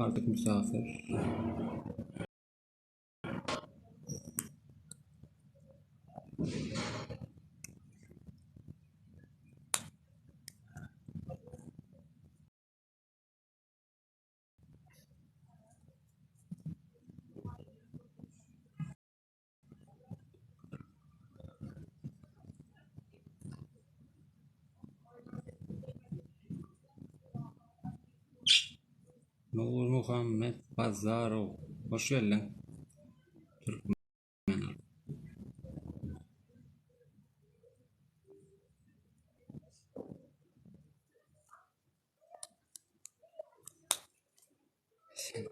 Artyk Musafir. Nurmuhammet Bazarow, hoş geldiň. Türkmen. Sen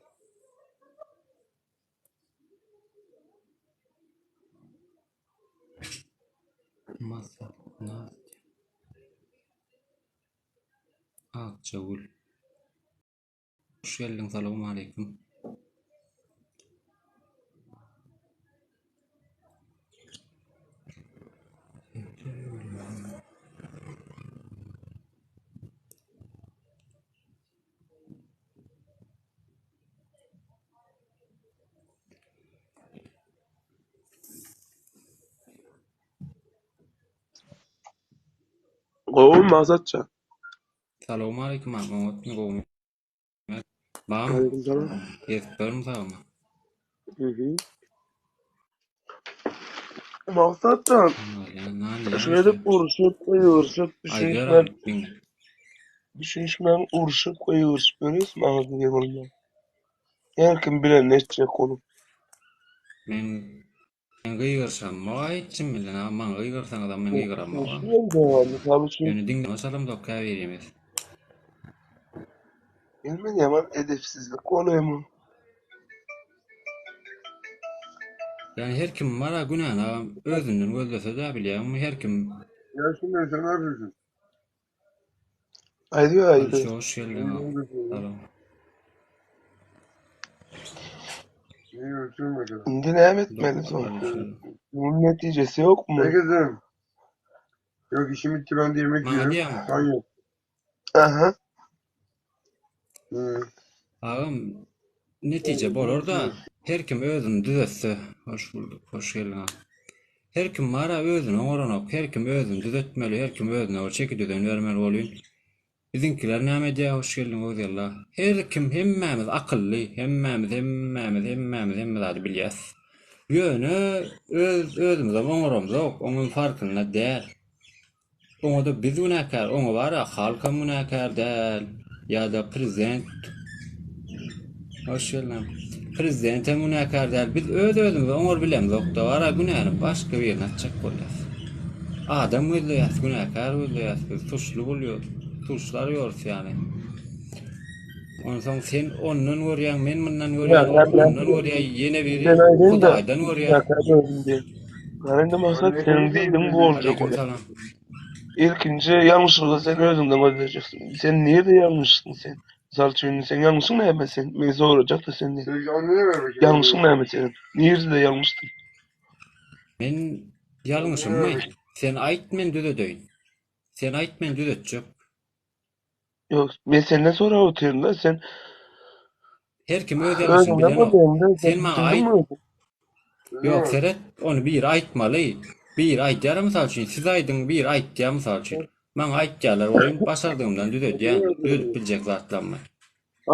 Masal, Nastya. Akjagül. Hoş geldiň, salowmaleýkim. Gowy Maksatjan. Salowmaleýkim agam, oňatmy, gowumy? Barmy? Aleyküm selam. Gezip barmy sagmy? Mhm. Maksatjan, Alýan, nan iýýän şeýdip sen. urşup, gygyryşyp, Aýdýaram, düşünişmän, diňle. düşünişmän urşup, gygyryşyp ýörüs, maňa diýen bolýar. Her kim bilenini etjek bolup. Men men gygyryşamok hiç kim bilen, agam maňa gygyrsaňyzam men gygyramok. Düşünmem mysal üçin, Ýöne diňleme çalamzok käbirimiz. Bilmän ýaman edepsizlik bolýamy? Ýani her kim bara günäni agam özünden gözlese-dä bilýäňmi her kim Gelsin ben sen ne yapıyorsun? Aýdyber aýdyber. Alişe hoş geldiň agam. Salam. Neyi ölçüyorum acaba? Indi näme etmeli Doktor soň? Alişe. Bunun netijesi ýokmy? Herkesim. Yok işim bitti ben de yemek Maňa yiyorum. diýýäňmi? Sen yok. Aha. Hı. Agam netije bolar-da her kim özüni düzetse. Hoş bulduk, hoş geldiň agam. Her kim bara özüni oňaranok, her kim özüni düzetmeli, her kim özüne bir çeki düzen bermeli bolýun. Biziňkiler näme edýär hoş geldiň Oguzella. Her kim hemmämiz akylly, hemmämiz hemmämiz hemmämiz hemme zady bilýäs. Ýöne öz özümizem oňaramzok, oňam farkynda däl. Oňada biz günäkär, oňa bara halkam günäkär däl ýa-da prezident Hoş geldiň. Prezident hem günäkär däl. Biz öz özümizi oňar bilemzokda bara günäni başga birine atjak bolýas. Adam gözleýäs, günäkär gözleýäs biz, suçly bolýarys, suçly arýarys ýagny. Onsoň sen ondan görýäň, men mundan görýän, ol mundan görýär, ýene biri Sen aýdyn-da, Hudaýdan görýär. günäkär özüm diýen. Gara indi maksat seniň diýdigiň bu boljak Aleýkum bolýar. salam. Ilkinji ýalňyşlygy sen özüňden gözlejeksin. Sen nirde ýalňyşdyň sen? Mysal üçin, seň ýalňyşyň näme sen? Men sorajak-da senden. Sen annene ver bakayım. Ýalňyşyň näme seniň? Nirde ýalňyşdyň? Men ýalňyşymmy? Sen aýt men düzedeýin. Sen aýt men düzetjek. Ýok, men senden sorap otyryn-da, sen Her kim öz ýalňyşyny özüňden bilenok. bolýaň-da, sen Sen maňa aýt. düşündiňmi özüň? Ýok, seret, ony biri aýtmaly. Biri aýdýar mysal üçin, siz aýdyň, biri aýtýar mysal üçin. Maňa aýtýarlar welin başardygymdan düzedýän, düzedip biljek zatlarymy.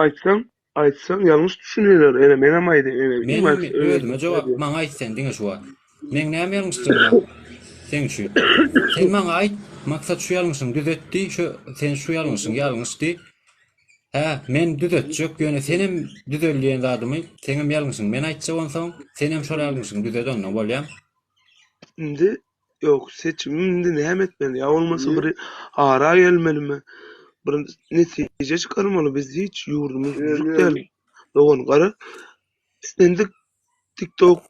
Aýtsaň, aýtsaň ýalňyş düşünerler, ene menem aýdaýyn, ene Men iň başda özüme özüme jogap, aýdýan. maňa aýt sen diňe şu wagt. Meň näme ýalňyşlygym bar seň üçin? Sen maňa aýt, Maksat şu ýalňyşyňy düzet diý, şu sen şu ýalňyşyň ýalňyş diý. Hä, men düzetjek, ýöne senem düzel diýen zadymy, seňem ýalňyşyňy men aýtjak onsoň, senem şol ýalňyşyňy düzet onda, bolýamy? Indi Ýok, seçimi indi näme etmeli? Ýa bolmasa bir ara gelmelimi? Bir netije çykarmaly. Biz hiç ýurdumyz düzük däl. Dogan gara islendik TikTok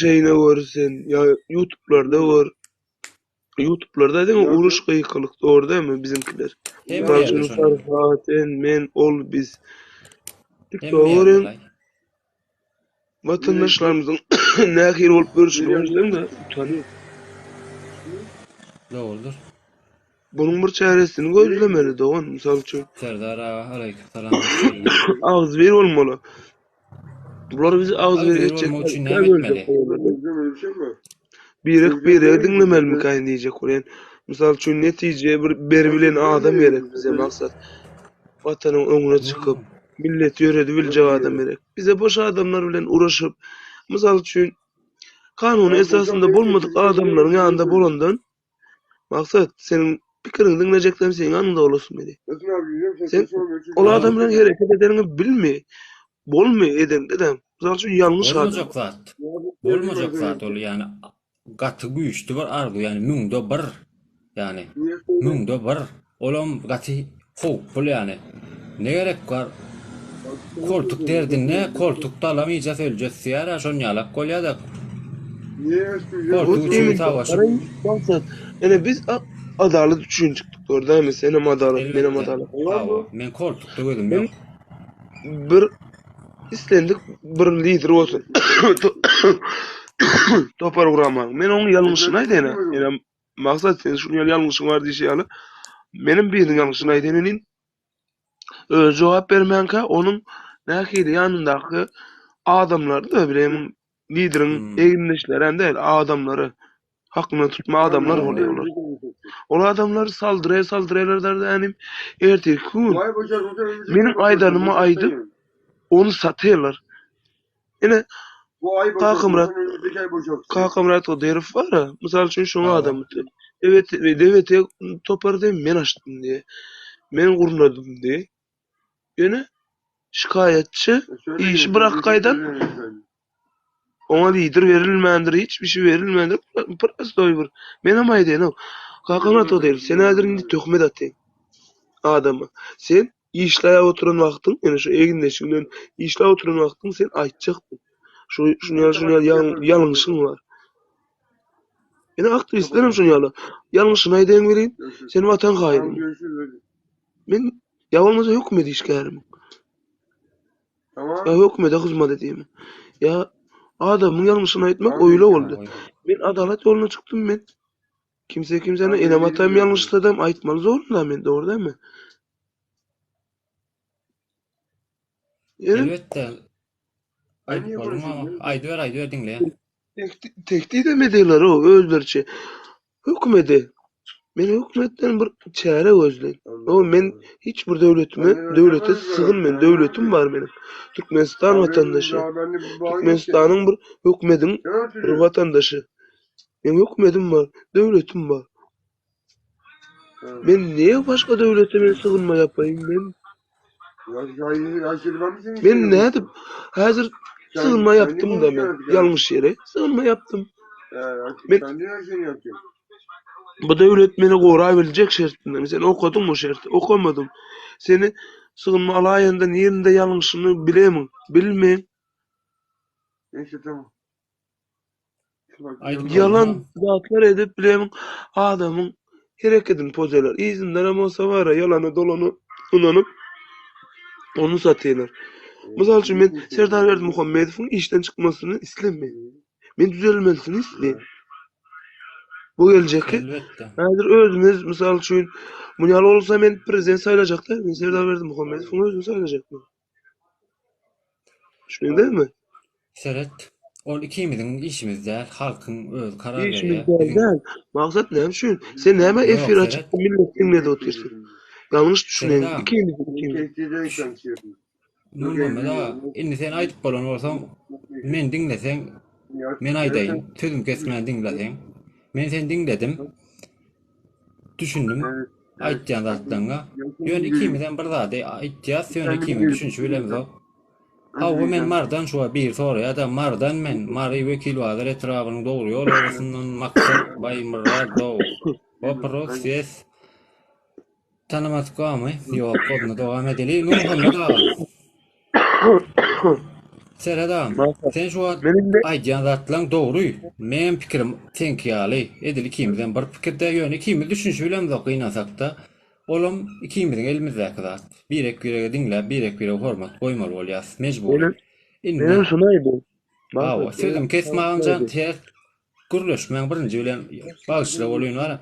şeýine gör sen ýa YouTube'larda gör. YouTube'larda diňe uruş gykylyk dogry dälmi biziňkiler? Hemme Mysal ýerde üçin şonda. Farhat, sen, men, ol, biz. Hemme TikTok ýerde görýän laý. Watandaşlarymyzyň nähili bolup görüşini görseň-de utanýaň. Dogrudyr. Bunuň bir çäresini gözlemeli dogan, mysal üçin. Serdar aga aleýkum salam hoş geldiň. Agzybir bolmaly. Bular bizi agzybir Agzybir etjek bolmak üçin näme etmeli? Birek biregi diňlemelimikäýin diýjek bolýan. Mysal üçin netije bir beribilen adam gerek bize maksat. Watanyň öňüne çykyp, milleti ýöredibiljek adam gerek. Bize boş adamlar bilen uğraşyp, mysal üçin kanun esasynda bolmadyk adamlaryň ýanynda bolandan Maksat, seniň pikiriňi diňlejeklerim seniň ýanyňda bolasym gelýär. Sen ol adam bilen hereket edeniňi bilme. Bolmy edeňde-de. Mysal üçin ýalňyş adam. Bolmajak zat. Bolmajak zat ol ýani gaty güýçli bir arzuw ýani müňde bir ýani müňde bir olam gaty howply ýani. Ne gerek bar? Koltuk derdinde koltuk dalamyja öljes diýýär-ä şon ýalak bolýa-da. Koltuk üçin savaşyp. Maksat, ene biz adalat üçin çykdyk gördämi? Senem adalat, menem adalat. Hawa, men koltukda gözüm ýok. Bir islendik bir lider bolsun. Topar guramaň. Men onuň ýalňyşyny aýdaýyn. Ene maksat sen şuny ýaly ýalňyşyň bar diýşi ýaly. Menem biriniň ýalňyşyny aýdaýyn inim. Özi jogap bermänkä onuň nähili ýanyndaky adamlary-da bilemiň lideriň Hmm. egindeşleri hem däl, adamlary hakyna tutma adamlar bolýar olar. Ol adamlar saldyraýar, saldyraýarlar da inim ertirki gün meniň aýdanymy aýdyp ony satýarlar. Ine Kakamyrat Kakamyrat Hydyrow bar-a, mysal üçin şoň adamy. Evet, DWT topary diýip men açdym diýe. Men gurnadym diýe. Ýöne şikaýatçy işi bırak gaýdan oňa lider berilmändir, hiç bir şey berilmändir. Prostoý bir. Menem aýdaýyn, Kakamyrat Hydyrow, sen häzir indi töhmet atýaň adama. Sen Işläp oturan wagtyň, ýöne şu egindeşiň bilen işläp oturan wagtyň sen aýtjakdyň. Şu şuny ýaly şuny ýaly ýalňyşyň bar. Ýene aktiwistler hem şuny ýaly. Ýalňyşyny aýdaýyň welin, sen watan haýynyň. Men ýa bolmasa hökümet işgärimiň. Ýa hökümete hyzmat edýärmiň. Ýa adamyň ýalňyşyny aýtmak oýla boldy. Men adalat ýoluna çykdym men. Kimse kimseni enem atam ýalňyşsadam aýtmaly zorunda men dogry dälmi? Elbetde. Aýdyp bolma. Aýdyber aýdyber diňleýän. Tehdidem edýärler o özleriçe. Hökümede. Men hökümetden bir çäre gözleýin. O men hiç bir döwletime, döwlete sygynmaýyn. Döwletim bar meniň. Türkmenistan watandaşy. Türkmenistanyň bir hökümediň bir watandaşy. Meň hökümedim bar, döwletim bar. Men niye başga döwlete men sygynma ýapaýyn men? Men nädip häzir sygynma ýapdym da men ýalňyş ýere sygynma ýapdym. Men bu döwlet meni gorabiljek şertinde. Sen okadyň bu şerti, okamadyň. Seni sygynma alaýanda nirinde ýalňyşyny bilemiň, bilmeň. Ýalan zatlar edip bilemin adamyň herekedini pozýarlar. Yzyndanam bolsa bara ýalana dolana ynanyp ony satýarlar. Mysal üçin men Serdar Berdimuhamedowyň işden çykmasyny islemeýän. Men düzelmesini isleýän. Bu geljekki häzir özümiz mysal üçin muny ýaly bolsa men prezident saýlajak däl, men Serdar Berdimuhamedowyň özüni saýlajak. Şeýle dälmi? Seret, ol ikimiziň işimiz däl, halkyň özi karar berýär. Işimiz däl däl. Maksat näme üçin? Sen näme efir açyp millet diňledi otyrsyň? Ýalňyş düşüneň. Ikimiz ikimiz. Nurmuhammet aga, indi sen aýdyp bolan bolsaň, men diňleseň, men aýdaýyn, sözüm kesmän diňleseň. Men seni diňledim. Düşündim aýtýan zatlaryňa. Ýöne ikimizem bir zady aýtýas, ýöne ikimiz düşünişip bilemzok. Hawa men Marydan şu wagt biri soraýada Marydan men Mary Wekilbazar etrabynyň Dogry ýol obasyndan Maksat Baýmyradow. Wopros ýes. Tanamadyk barmy? Ýok, onda dowam edeli. Nurmuhammet aga. Seret agam, sen şu wagt aýdýan zatlaň dogry. Meňem pikirim seňki ýaly. Edil ikimizem bir pikirde, ýöne ikimiz düşünişip bilemzok gynansakda. Olam ikimiziň elimizdäki zat. Birek-birege diňläp, birek-birege hormat goýmaly bolýas. Mejbury. Indi. Menem şuny aýdýan. Hawa, sözümi kesme agamjan, ters gürleşmäň birinji bilen bagyşla bolýan bara.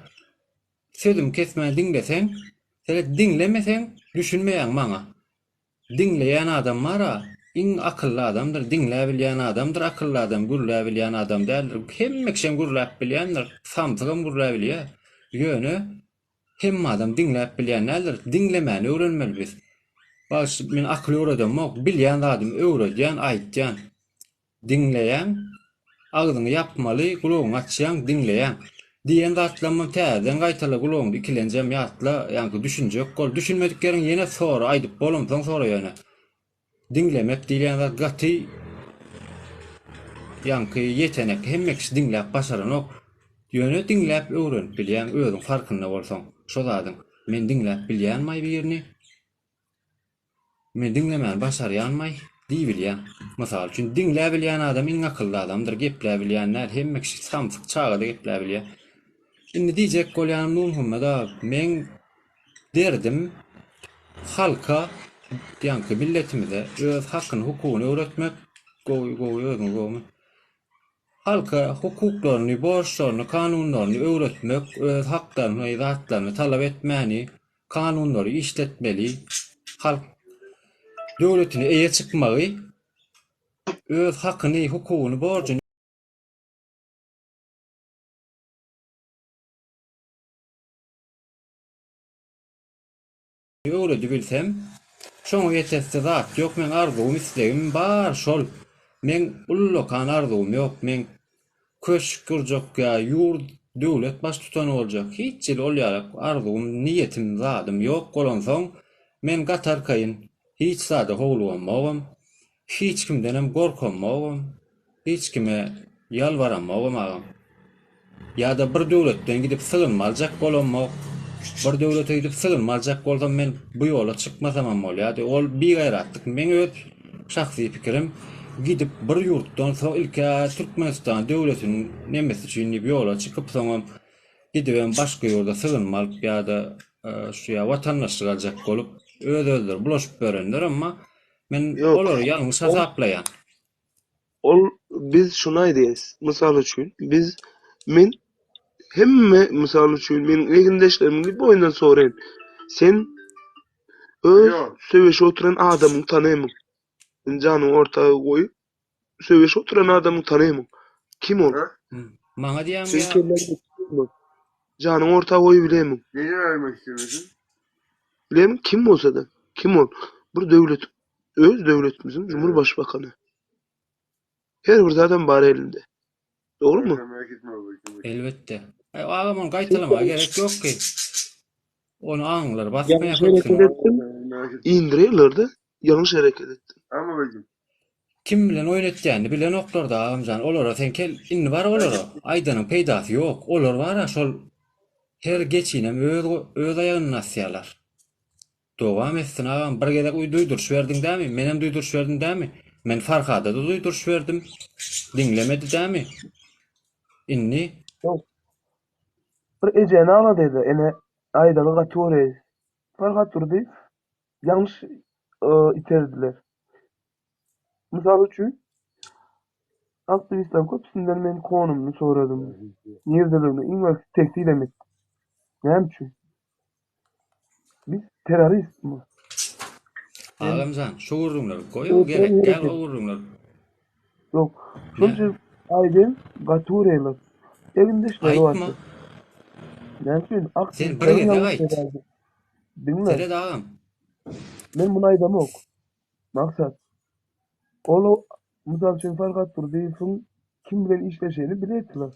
Sözümi kesmän diňleseň, seret diňlemeseň düşünmeýäň maňa. Diňleýän adam bar-a, iň akylly adamdyr, diňläbilýän adamdyr, akylly adam gürläbilýän adam däldir. Hemme kişem gürläp bilýändir, samsygam gürläbilýär. Ýöne hemme adam diňläp bilýän däldir. Diňlemäni öwrenmeli biz. Bagyş, men akyl öwredemok, bilýän zadymy öwredýän, aýtýan. Diňleýäň, agzyňy ýapmaly, gulagyňy açýaň, diňleýäň. Diýen zatlammam täzeden gaýtala gulagyňda ikilenjem ýatla, ýaňky düşünjek bol. Düşünmedik ýeriň ýene sora, aýdyp bolamsoň sora ýöne. Diňlemek diýilýän zat gaty ýaňky ýetenek, hemme kişi diňläp başaranok. Ýöne diňläp öwrenip bilýäň, özüň farkynda bolsaň şo zadyň. Men diňläp bilýänmaý birini? Men diňlemäni başarýanmaý? Diýibilýäň. Mysal üçin, diňläbilýän adam iň akylly adamdyr, gepläbilýän däl. Hemme kişi samsyk, çaga-da gepläbilýär. Indi diýjek bolýanym Nurmuhammet aga, meň derdim halka, ýaňky milletimize öz hakyny, hukugyny öwretmek. Gowy, gowy, özüňiz gowumy? Halka hukuklaryny, borçlaryny, kanunlaryny öwretmek, öz haklaryny, zatlaryny talap etmäni, kanunlary işletmeli, halk döwletine eýe çykmagy, öz hakyny, hukugyny, borjuny. Öwredibilsem, şoňa ýetesi zat ýok, meň arzuwym, islegim bar şol. Meň ullakan arzuwym ýok, meň köşk gurjak ýa ýurt, döwlet baştutany boljak, hiç hili ol ýalak arzuwym, niýetim, zadym ýok bolansoň, men gaty arkaýyn, hiç zada howlugamogam. Hiç kimdenem gorkamogam, hiç kime ýalbaramogam agam. Ýa-da bir döwletden gidip sygynma aljak bolamok. Bir döwlete gidip sygynma aljak bolsam men bu ýola çykmasamam bolýardy. Ol bigaýratlyk. Meň öz şahsy pikirim gidip bir ýurtdan soň ilk-ä Türkmenistan döwletiniň nemesi üçin diýip ýola çykyp soňam gidibem başga ýurda sygynma alyp ýa-da şu ýa watandaşlyk aljak bolup öz-özleri bulaşyp ýörenler emma Men Ýok. olary ýalňyş Ol hasaplaýan. ol biz şuny aýdýas. Mysal üçin, biz men hemme mysal üçin meniň egindeşlerimiň bir boýundan soraýyn. Sen öz Alo. söweşip oturan adamyňy tanaýmyň? Sen janyňy orta goýup söweşip oturan adamyňy tanaýmyň? Kim ol? Ha? Maňa diýýäňmi Seň ýa? kelläň ýetýärmi? Janyňy orta goýup bilemiň? Neden vermek istemiyorsun? Bilemiň kim bolsa-da, kim ol? Bir döwlet, öz döwletimiziň Cumhur Evet. Başbakany. Her bir zadam bar elinde. Dogrumy? Sen merak etme babacığım. Elbetde. Aý agam ony gaýtalamaga gerek ýok ki. Ony aňlar basmaýar Ýalňyş hereket köpüsini. etdim. Sen merak etme. Indirýärler-de, ýalňyş hereket etdim. Ama babacığım. Kim bilen oýun etýänini bilenoklar-da agamjan. Olara sen kel indi bar Merak olara etme. aýdanyň peýdasy ýok. Olar bar-a şol her geçinem öz öz aýagyndan asýarlar. Dowam etsin agam bir gezek duýduryş berdiň dämi? Menem duýduryş berdim dämi? Men Farhada-da duýduryş berdim. Diňlemedi dämi? Indi Ýok. Bir ejeni agladýda, ene aýdany gaty görýär. Farhat Durdy ýalňyş iterdiler. Mysal üçin, aktiwistleriň köpüsinden men konumyny soradym. Nirdeligini iň bir tehdidem etdim. Näme üçin? Biz terroristmi? Agamjan, şu gürrüňleri goýuň, gerek däl o gürrüňler. Ýok. Şol üçin aýdym gaty görýärler. Egindeşleri Aýtma. bardy. Näme üçin? Sen bir Aktiwistleriň gezek ýalňyş aýt. sebäbi. Diňle. Seret agam. Men muny aýdamok. Maksat. Ol mysal üçin Farhat Durdyýewiň kim bilen işleşenini bilýärdiler.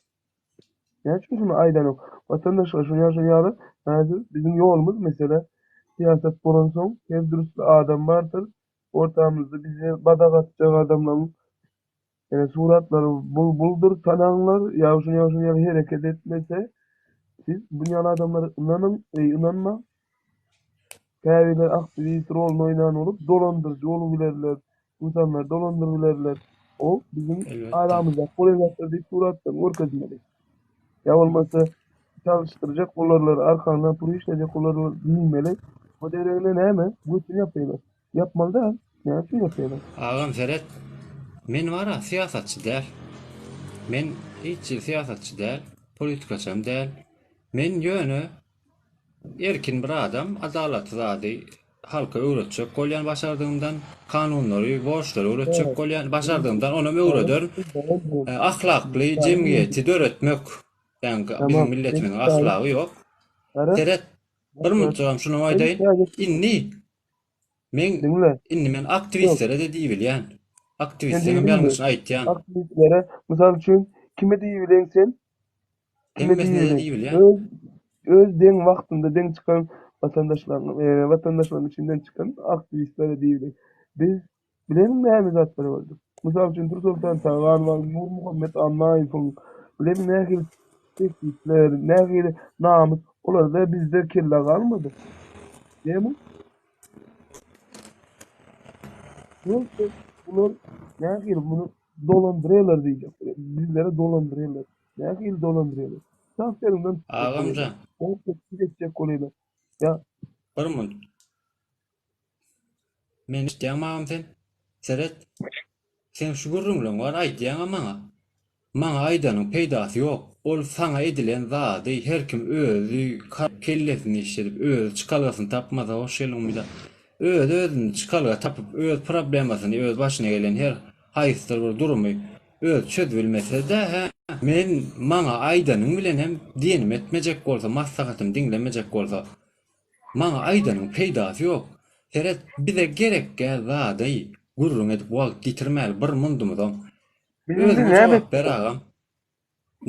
Näme üçin şuny aýdanok? Watandaşlar şuny ýaly şuny ýaly häzir biziň ýolumyz mesele syýasat bolansoň her dürüsli adam bardyr. Ortamyzda bize badak atjak adamlaryň ene suratlary bul buldyr tanaňlar ýa şuny ýaly şuny ýaly hereket etmese siz buny ýaly adamlara ynanyň eý ynanmaň. Käbirleri aktiwist roluny oýnan bolup dolandyryjy bolup bilerler, ynsanlary dolandyryp bilerler. O biziň Elbetde. aramyzdaky bolýan zatlar diýip suratdan görkezmeli. Ýa bolmasa çalyşdyrjak bolarlar, arkaňdan pul işlejek bolarlar diýmeli. O deregine näme? Götüni ýapýarlar. Ýapmaly däl. Näme üçin ýapýarlar? Agam seret. Men bara syýasatçy däl. Men hiç hili syýasatçy däl, politikaçam däl. Men ýöne. erkin bir adam, adalaty zady halka öwretjek bolýan başardygymdan, kanunlary, borçlary öwretjek bolýan, başardygymdan onam öwrederin. Ahlakly jemgyýeti döretmek, ýagny biziň milletimiziň ahlagy ýok. Seret, bir munçagam şunam aýdaýyn, indi men indi men aktiwistlere-de diýibilýän. Aktiwistleriňem ýalňyşyny aýtýan. Aktiwistlere, mysal üçin, kime diýibileň sen? Kime Hemmesine-de diýibilýän. Öz öz deň wagtynda deň çykan watandaşlaryň, watandaşlaryň içinden çykan aktiwistlere diýibileň. Biz bileniň näme zatlar boldy. Mysal üçin Tursoltan Taganowyň, Nurmuhammet Annaýewiň bileniň nähili teklipler, nähili namys, olarda bizde kelle galmady. Näme? Ýok, bular nähili muny dolandyrýarlar diýjek. Bizleri dolandyrýarlar. Nähili dolandyrýarlar? Sag seriňden Agamjan. Etjek bolýarlar. Ýa Bir minut. Meni eşitýäňmi agam sen? Seret. Seň şu gürrüňleň bar aýdýaňa maňa. Maňa aýdanyň peýdasy ýok. Ol saňa edilen zady her kim özi kellesini işledip özi çykalgasyny tapmasa hoş geldiň Umyda. Özi özüni çykalga tapyp öz problemasyny öz başyna gelen her haýsydyr bir durumy özi çözübilmese-de hä men maňa aýdanyň bilen hem diýenimi etmejek bolsa maslahatymy diňlemejek bolsa maňa aýdanyň peýdasy ýok. Seret bize gerekgä zady gürrüň edip wagt ýitirmäli bir mundumyzam. Biz indi Özüňe näme jogap ber agam.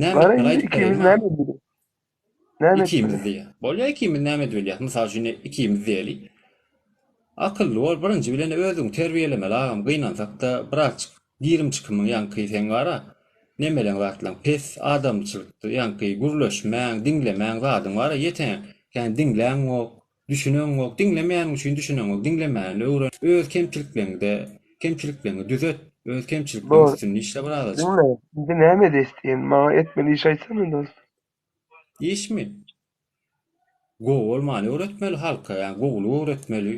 Näme Gara etmeli indi aýdyp ikimiz bereýin näme agam. edeli? Näme Ikimiz etmeli? diýýär. Bolýa ikimiz näme edibilýäs? Mysal üçin ikimiz diýeli. Akylly bol, birinji bilen özüňi terbiýelemeli agam. Gynansakda birazjyk girim çykymyň ýaňky seň bara nemeleň zatlaň pes adamçylykda ýaňky gürleşmäň, diňlemäň zadyň bara ýeteň. Kän diňläňok, Düşüneňok, diňlemeýäniň üçin düşüneňok, diňlemäni öwren, öz kemçilikleňde, kemçilikleňi düzet, öz kemçilikleň Bor. üstünde işle birazajyk. Diňle, indi näme edeýs diýen, maňa etmeli iş aýtsana dost. Işmi? Gowy bolmany öwretmeli halka, ýagny gowulyk öwretmeli.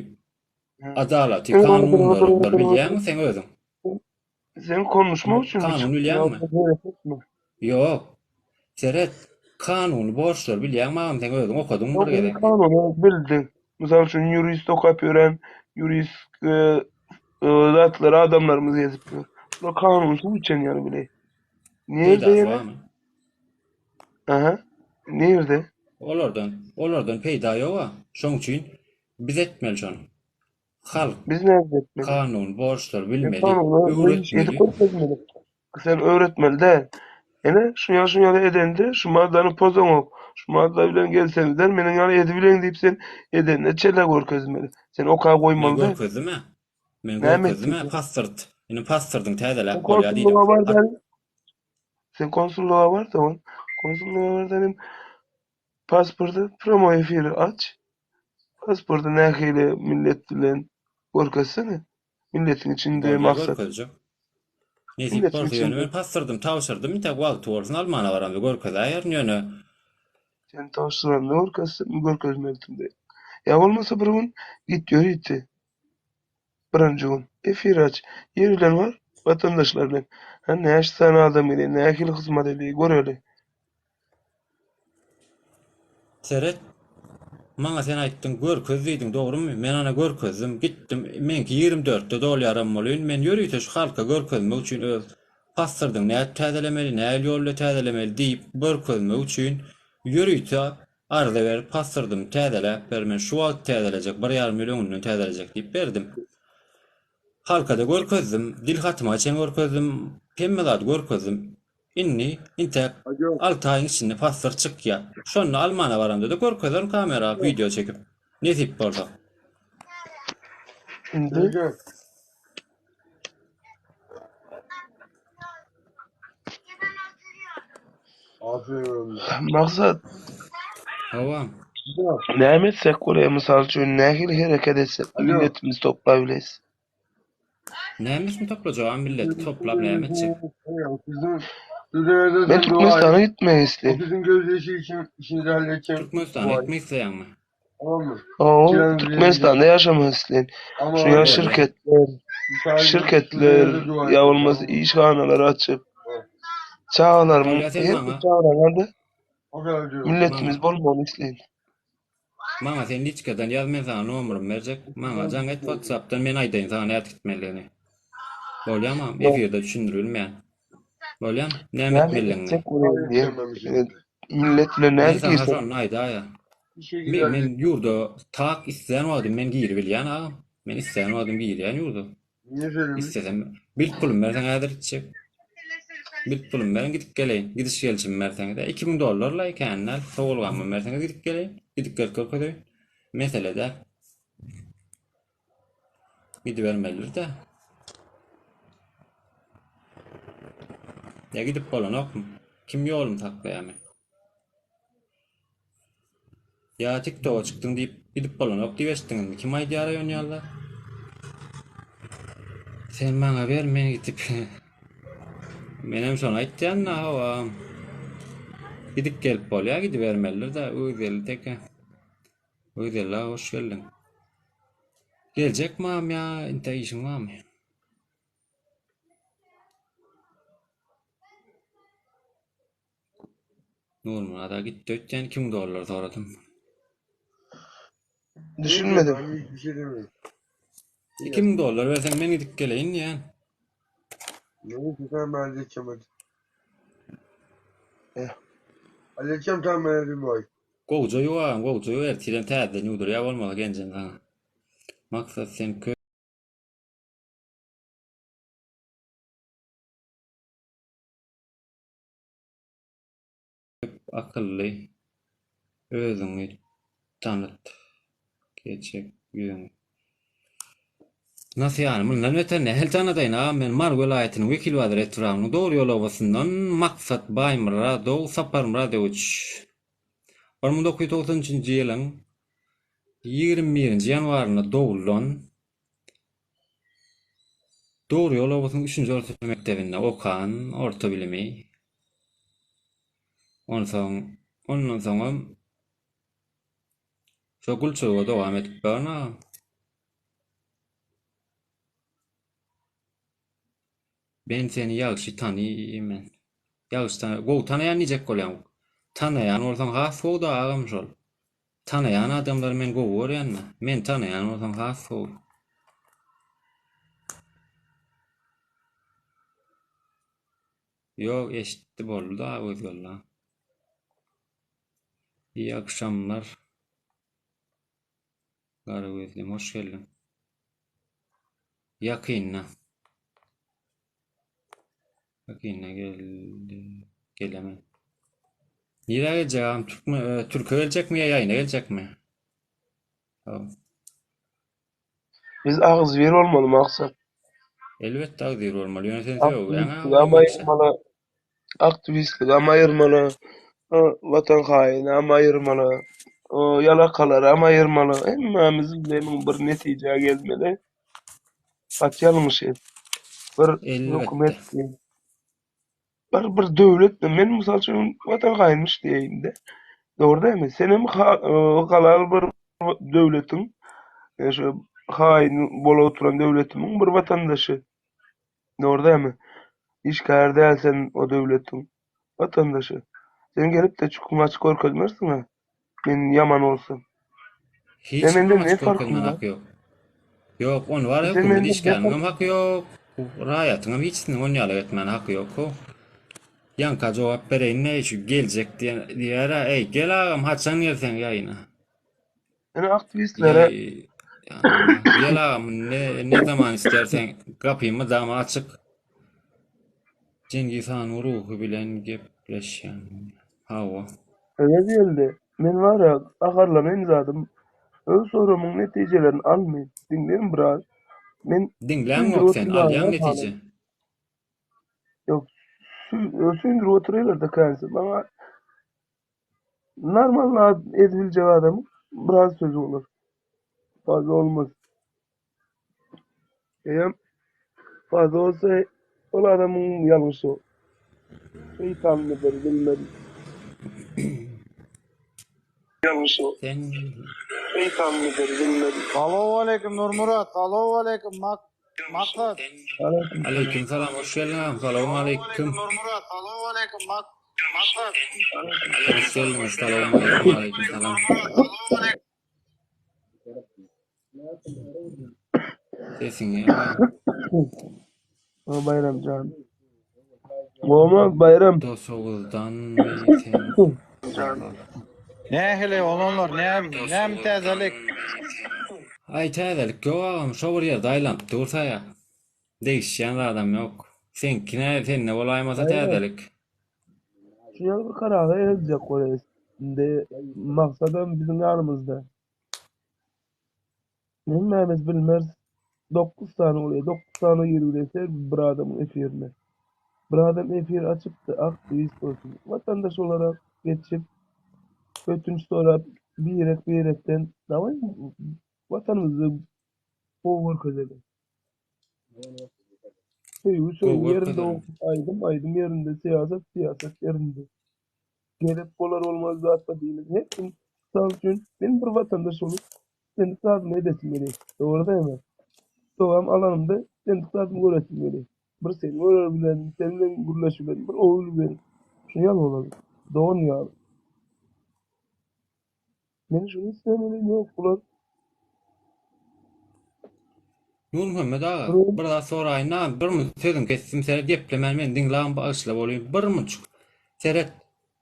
Adalaty, kanunlary bilýäňmi seň özüň? Sen konuşmak üçin mi Kanun çykdyň bilýäňmi? ýogsa hereketmi? Ýok. Seret, kanuny borçlary bilýäňmi agam seň özüň okadyňmy Ýok, bir men gezek? kanuny bildim. Mysal üçin ýurist okap ýören, ýurist e, e, zatlary adamlarymyz gezip ýör. Bular kanuny suw içen ýaly bile. Nirde Peýdasy ýene? barmy? Aha. Nirde? Olardan, olardan peýda ýoga. Şoň üçin biz etmeli şony. Halk Biz näme etmeli? kanuny borçlary Sen bilmeli, kanuny iş edip öwretmeli. görkezmeli. Sen öwretmeli däl. Ene, şu ýaly şu ýaly edende şu maddany pozaňok. Şu madda bilen gelseňizler meniň ýaly edibileň diýip sen edende çele görkezmeli. Sen oka Men goýmaly däl. görkezdim-ä. Men Näme görkezdim-ä etdiň? pasport. Indi pasportyňy Sen täzeläp bolýar diýdim. konsullyga bar At däl. Sen konsullyga bar da ol. Konsullyga bar da hem pasporty prямой efiri aç. Pasporty nähili millet bilen görkezsene. Milletiň içinde Bolýa maksat. görkezjek. Nesip Milletiň bolsa ýöne içinde. men pasportymy tabşyrdym intäk wagty bolsun almana baramda görkezäýerin ýöne. Sen tabşyranda görkezsin, görkezmelisiň. Ýa bolmasa bir gün git ýörite. Birinji gün. Efir aç. Ýer bilen bar, watandaşlar bilen. Ha näçe sany adam gelýär, nähili hyzmat edýär göreli. Seret, maňa sen aýtdyň, görkez diýdiň, dogrumy? Men ana görkezdim, gitdim, meňki 24-de dolýaram bolýyn, men ýörite şu halka görkezmek üçin öz pasportyňy nädip täzelemeli, nähili ýol bilen täzelemeli diýip görkezmek üçin ýörite arza berip pasportymy täzeläp ber, men şu wagt täzelejek, bir ýarym ýyl öňünden täzelejek diýip berdim. Halka-da görkezdim, dil hatyma çen görkezdim, hemme zady görkezdim. Indi intäk alty aýyň içinde pasport çykýa. Şonda almana baramda-da görkezerin kamera wideo çekip. Nesip bolsa. Indi Maksat Hawa. Näme etsek bolýar mysal üçin nähili hereket etsek milletimizi toplabileris. Nämesini toplajagam milleti toplap näme etjek? Men Türkmenistana gitmek isleýän. Türkmenistana gitmek isleýäňmi? Hawa, Türkmenistanda ýaşamak isleýän. Şu ýa şirketler, şirketler ýa bolmasa işhanalary açyp, çagalarymyň Bolýa sen her maňa. bir çagalarym milletimiz bolmagyny isleýän. Maňa sen liçkadan ýaz men saňa nomerymy berjek. Maňa jaň et WhatsAppdan men aýdaýyn saňa nädip gitmelidigini. Bolýamy agam? Efirde düşündirip bilmeýän. Bolýamy? Näme Näme etmelidigini. etjek bolýan diýen. Millet bilen Men nädip saňa girsek? şony aýdaýa. İşe Men, giderken men ýurda tak islän wagtym men giribilýän agam. Men islän wagtym girýän ýurda. niye söylemiş? Istesem bilt pulum berseň häzir gitjek. Bilt pulum beriň gidip geleýin. Gidiş gelişimi berseňiz. 2000 dollar la kän däl. Sowulgamy berseňiz gidip geleýin. Gidip gelip görkezeýin. Mesele däl. Gidibermelidir-de. Ýa gidip bolanokmy? Kim ýolumy saklaýar men? Ýa TikToka çykdyň diýip gidip bolanok diýip eşitdiňizmi? Kim aýdýar ony ýaly? Sen maňa ber men gidip. Menem şony aýtýan-da hawa. Gidip gelip bolýar gidibermelidir-de Öwezgeldi teke. Öwezgeldi aga hoş geldiň. Geljekmi agam ýa intä işiň barmy? Nurmyrada gitdi öýtýän 2000 dollar soradym. Düşünmedim. Ben hiçbir şey demiyorum. 2000 dollar berseň men gidip geleýin diýýän. Neyse tamam ben halledeceğim hadi. Eh. Halledeceğim tamam ben hadi bu ay. Gowja ýuw agam gowja ýuw ertirem täzeden ýuwdurýar bolmaly genjem saňa. Maksat sen köp akylly özüňi tanyt geçek ýüzüňi. Nasy ýany mundan beter nähili tanadaýyn agam men Mary welaýatynyň Wekilbazar etrabynyň Dogry ýol obasyndan Maksat Baýmyradow Saparmyradowiç 1993-nji ýylyň 21-nji ýanwarynda doglan Dogry ýol obasynyň üçünji orta mekdebinde okan, orta bilimi. Onsoň, ondan soňam şo gulçulyga dowam edip baryn agam. Ben seni ýagşy tanyýmen. Ýagşy tany, gowy tanaýan diýjek bolýaň. Tanaýan bolsaň has gowy-da agam şol. Tanaýan adamlary men gowy görýän-de. Meni tanaýan bolsaň has gowy. Ýok, eşitdi boldy-da Öwezgeldi. Iyi akşamlar. Gara gözlim hoş geldiň. Ýakynda. Ýakynda gel gelemen. Nirä geljek agam? Türkme, e, Türke geljekmi ýa ýaýyna geljekmi? Sag. Biz agzybir bolmaly Maksat. Elbetde agzybir bolmaly. Ýöne sen sögýäň Aktiwistligem agam hemişe. aýyrmaly. Aktiwistligem aýyrmaly. Watan haýynam aýyrmaly. Ýalakalaram aýyrmaly. Hemmämiz bilen bir netijä gelmeli. Gaty ýalňyş. Bir Elbetde. hökümet Bir bir döwlet men mysal üçin watan haýynmyş diýeýin-de. Dogry dälmi? Senem halal bir döwletiň şu haýyn bolup oturan döwletimiň bir watandaşy. Dogry dälmi? Işgär däl sen o döwletiň watandaşy. Sen gelip-de çüküňi açyk görkezmersiň-ä. Men ýaman bolsam. Hiç Sen kimiň menden ne açyk farkyň görkezmäne bar? haky ýok. Ýok, ony bar Sen hökümet menden ne işgäriniňem farkyň haky ýok, raýatyňam hiçisiniň ony ýaly etmäne haky ýok how. Ýaňka jogap bereýin-le şu geljek diýen diýer-ä, eý gel agam haçan gelseň ýaýyna. Ene aktiwistlere Ýaý gel agam ne ne zaman isterseň gapym mydama açyk. Çingiz hanyň ruhy bilen gepleşýän. Hawa. Öwez geldi. Men bar-a, gaharlanaýyn zadym. Öz soragymyň netijelerini almaýyn. Diňläň biraz. Men Diňläňok süýndürip sen, oturmaga alýaň netije. halam. Ýok, süýndürip oturýarlar-da känse. Maňa normal zat edibiljek adamyň biraz sözi bolar. Fazla bolmaz. Eýem fazla bolsa ol adamyň ýalňyşy. Şeýtanmydyr bilmedim. Ýalňyşy. Sen Şeýtanmydyr bilmedim. Salowaleýkim Nurmyrat, salowaleýkim Mak Maksat. Aleýkum Aleýkim salam hoş geldiň agam salowmaleýkim. Nurmyrat, salowaleýkim Mak Maksat. Hoş geldiňiz salowmaleýkim aleýkim salam. Sesiňi agam. Ha Baýramjan. Gowmy Baýram? Daşoguzdanmy sen? Nähili olanlar näm näm täzelik? Aý täzelik ýok agam şo bir ýerde aýlanyp dursaýa. Degişýän zadam ýok. Seňki nähili sende bolaýmasa Baýram. täzelik. Şu ýaly bir karara geljek bolýas. Indi maksadam biziň ýanymyzda. Hemmämiz bilmeris. 9 sany bolýar. 9 sany girip her bir adamyň efirine. Bir adam efir açypdy, aktiwist bolsun. Watandaş olarak geçip ötünç sorap birek birekden daway watanymyzy gowy görkezeli. Söýgi Gowy söýgi ýerinde görkezeli. bolsun, aýdym aýdym ýerinde, syýasat syýasat ýerinde. Gerek bolar bolmaz zatlar diýmez. Her kim mysal üçin men bir watandaş bolup islendik zadymy edesim gelýär. Dogry dälmi? Dogam alanymda islendik zadymy göresim gelýär. Bir seni görer bilen, sen bilen gürleşip bilen, bir ogul bilen. Şuny ýaly bolaly. Dogan ýaly. Men şuny isleýän welin ýok bular. Nurmuhammet aga, Bir bir zat soraýyn-da, bir minut sözüňi kesdim, seret geplemän meni diňle bagyşla bolýyn, bir minutjyk. Seret,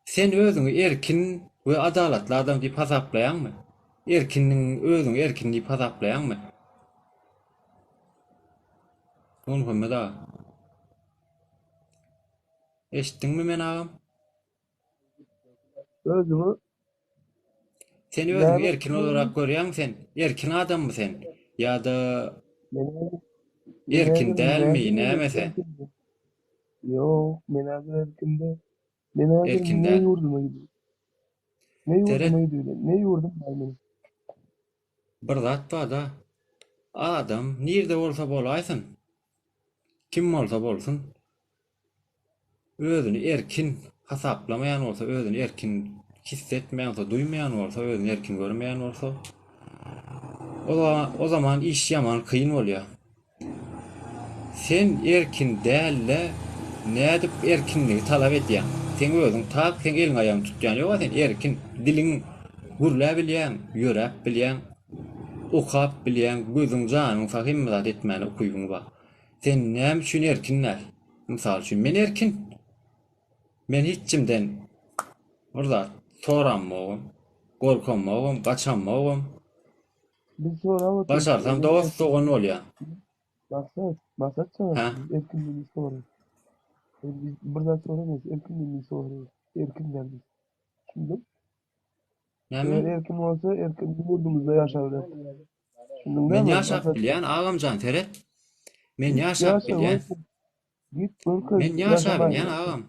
sen özüňi erkin we adalatly adam diýip hasaplaýaňmy? Erkinligiň özüňi erkin diýip hasaplaýaňmy? Nurmuhammet aga. Eşitdiňmi meni agam? özüňi Sen özüňi näme erkin olarak görýäňmi sen? Erkin adammy sen? Ýa-da men men erkin häzir dälmi, näme näme sen? erkin Ýok, men häzir erkin däl. Men häzir Erkin ne däl. ýurduma gidip, ne Seret, ýurduma gidibilen, ne ýurdum bar meniň. bir zat bar-da. Adam nirde bolsa bolaýsyn, kim bolsa bolsun, özüni erkin hasaplamaýan bolsa, özüni erkin hissetmeýän bolsa, duýmaýan bolsa, özüni erkin görmeýän bolsa, o zaman, o zaman iş ýaman kyn bolýar. Sen erkin däl-de, nädip erkinligi talap edýäň? Seň özüň tak, seň eliň aýagyňy tutýan ýok-a, sen erkin, diliň gürläp bilýäň, ýöräp bilýäň, okap bilýäň, gözüň, janyň sag, hemme zat etmäne ukybyň bar. Sen näme üçin erkin däl? Mysal üçin, men erkin. Men hiç kimden bir zat soramogam, gorkamogam, gaçamogam. Biz sorap otyrys. Başarsam Eger dost erkin dogan bolýa. Maksat, maksat çaga Hä? biz erkinligini soraýas. Biz bir zat soramayız, erkinligini soraýas. Erkin däl biz. Düşündiň? Näme? Eger erkin bolsa, erkin ýurdumyzda ýaşar bilerdik. Düşündiň Men dälmi? ýaşap Maksat bilýän agamjan seret. Men git ýaşap ýaşa bilýän. görkez. Git görkez Men ýaşap ýaşamaýyn. bilýän agam.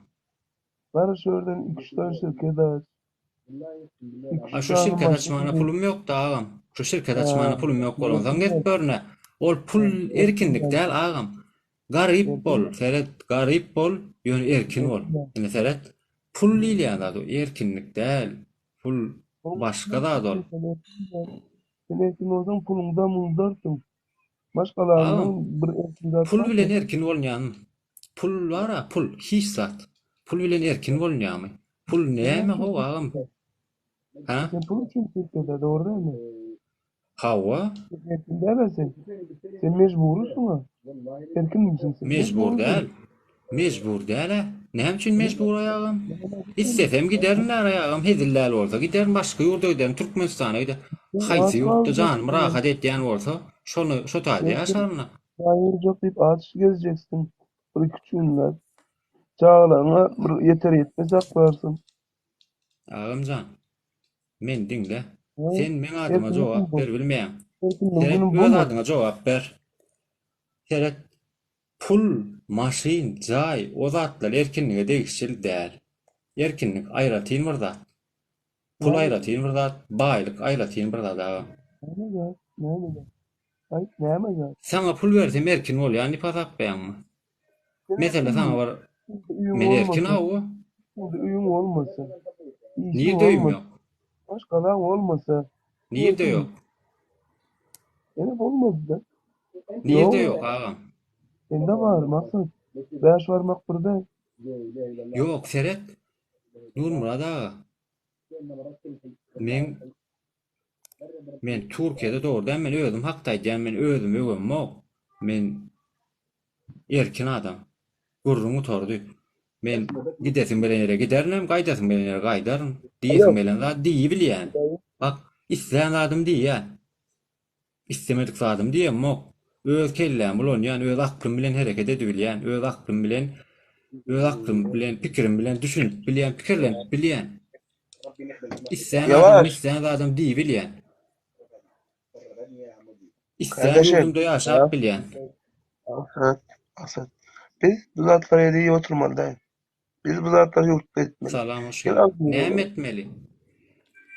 Bar şu ýerden 2-3 tane şirket aç. A 2-3 şu tane şirket maşyn açmana al. pulum ýokdy agam. Şu şirket açmana Ha, pulum ýok bolansoň erkin gep däl. görne. Ol pul Erkin erkinlik däl. däl agam. Garyp Erkin bol, däl. seret, garyp bol, ýöne erkin bol. Erkin däl. Indi seret, pul diýilýän zat o erkinlik däl. Pul Puluň başga zat ol. Sen erkin däl. Sen erkin bolsaň puluňdan undarsyň. Maşgalaňdan Agam, bir erkin zat pul barmy? bilen erkin bolunýarmy? Pul bar-a, pul, hiç zat. Pul bilen erkin bolunýarmy? Pul Sen näme erkin how agam? Hä? Sen pul üçin şirkete dogry dälmi? Hawa. Sen erkin däl sen. Sen mejburysyň-a. Erkinmisin sen? Mejbur Mejburysyň. däl. Mejbur däl-ä. Näme üçin mejbur aý agam? Istesem giderin däl aý agam, hezil däl bolsa giderin, başga ýurda giderin, Türkmenistana giderin. Sen Haýsy aç ýurtda janym galjaksyň. rahat edýän bolsa, şony şo taýda Erkin ýaşaryn-a. aýyrjak diýip aç gezjeksiň. Bir iki-üç günläp. Çagalaryňa bir ýeter ýetmez saklarsyň. Agamjan, meni diňle. Ha? Sen meň adyma Erkinlik jogap bu. ber bilmeýäň. Erkinligiň Seret, günü öz bumy? adyňa jogap ber. Seret, pul, maşyn, jaý, o zatlar erkinlige degişli däl. Erkinlik aýratyn bir zat. Pul Näme? aýratyn bir zat, baýlyk aýratyn bir zat agam. Näme zat? Näme zat? Aýt, näme zat? Saňa pul bersem erkin bolýan diýip hasaplaýaňmy? Sen Mesele erkinmi? saňa bir Öýüň men erkin bolmasa, hawa. indi öýüň bolmasa, işiň Nirde öýüm bolmasa, ýok? maşgalaň bolmasa, sen Nirde erkinmi? ýok? Ene bolmaz-da. Nirde Ýok, ýok agam? sende bar, maksat. Bäş barmak bir däl. Ýok, seret. Nurmyrat aga. Men men Türkiýede dogry däl, men özüm hakda aýdýan, men özümi öwemok. Men erkin adam. Gürrüň gutardy. Men gidesim gelen ýere giderinem, gaýdasym gelen ýere gaýdaryn. Diýesim gelen zady diýibilýän. Bak, islän zadymy diýýän. Islemedik zadymy diýemok. Öz kellämi ulanýan, öz aklym bilen hereket edibilýän, öz aklym bilen öz aklym bilen, pikirim bilen düşünip bilýän, pikirlenip bilýän. Islän adamym Ýawaş. islän zadym diýibilýän. Islän Kardeşim. ýurdumda ýaşap bilýän. Maksat, maksat. Biz bu zatlary edip oturmaly däl. Biz bu zatlary ýurtda etmeli. Salam hoş Gel geldiň. agzybir Näme bolalım. etmeli?